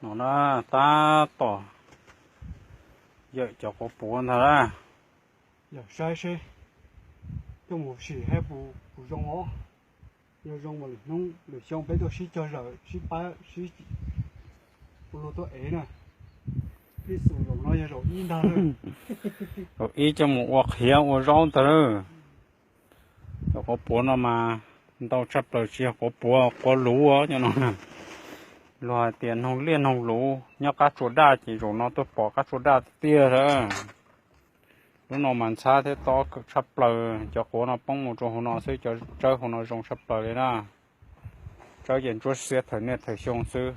No na, tab tom yawm cov quav puav ntag na. Yawm saib seb coj mus sim hab puas zoo os. Yog zoo mas lwm hnub lwm xyoo peb tuaj sib cog zawm sib pab sib ua luag tuaj ev na. Ib xus zaum no yog zaum ib ntag. Zaum ib coj mus ua qhiav ua zaub ntag. Cov quav puav no mas ntau tshaj plaws tsis yog quav puav, quav luv cov no. Luag hais tias noog liaj noog luv nyob qab tsua daj ces zaum no tuaj pom qab tsua daj tiag tiag lawm. Lub no mas ntxhab thiab tob tshaj plaws, cov quav no poob mus rau hauv no xwb, cov tsawb hauv no zoo tshaj plaws li na. Tsawb ces ntsuab xiab thawm niaj thawm xyoo xwb.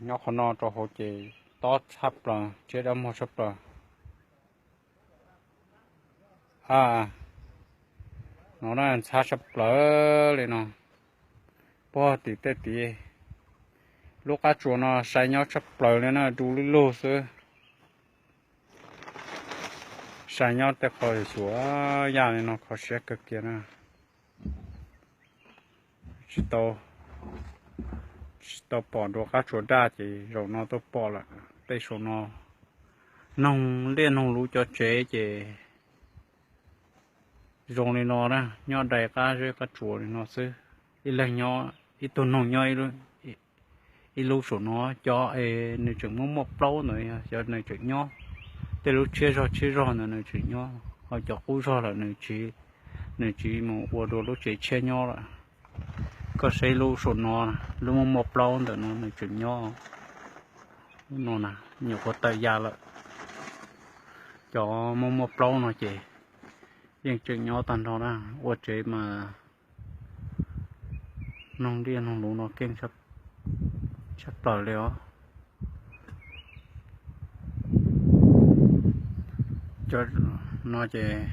Nyob qhov no rau hauv ces tob tshaj plaws, tseb dab muag tshaj plaws. A, no na ntxhab tshaj plaws li no. Puag tim tej tid, lub qab tsuas no sai nyob tshaj plaws li na, du lug lug xwb. Sai nyob tej qho xyuas yaj li no kho siab kawg kiag na. Tsis tau, tsis tau pom dua qab tsuas daj ces zaum no tuaj pom lawm. Tej saum no noog liaj noog luv cov tsev ces zoo li no na, nyob dai qab zeb qab tsuas li no xwb. Ib leeg nyob, ib tug noog nyob ib lub saum no, cov es nws tseem muaj muaj plaub ntawd yog nws tseem nyob. Tej lub tshiab zog tshiab zog ntawd nws tseem nyob, ho cov qub zog lawm nws tsis, nws tsis mus ua dua lub tsev tshiab nyob lawm. Koj saib lub saum no, lub muaj muaj plaub ntawm no nws tseem nyob. Lub no na, nyuam qhuav tawm ya lawm. Cov muaj muaj plaub no ces yeej tseem nyob tag nrho na, ua tsev mas noog liaj noog luv no keej tshaj plaws li os. Cov no ces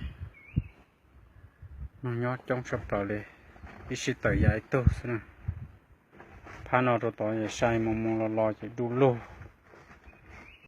noog nyob coob tshaj plaws li, ib sij tawm ya ib tug xwb na. Phab no rau tod es sai mus mus los los ces du lug.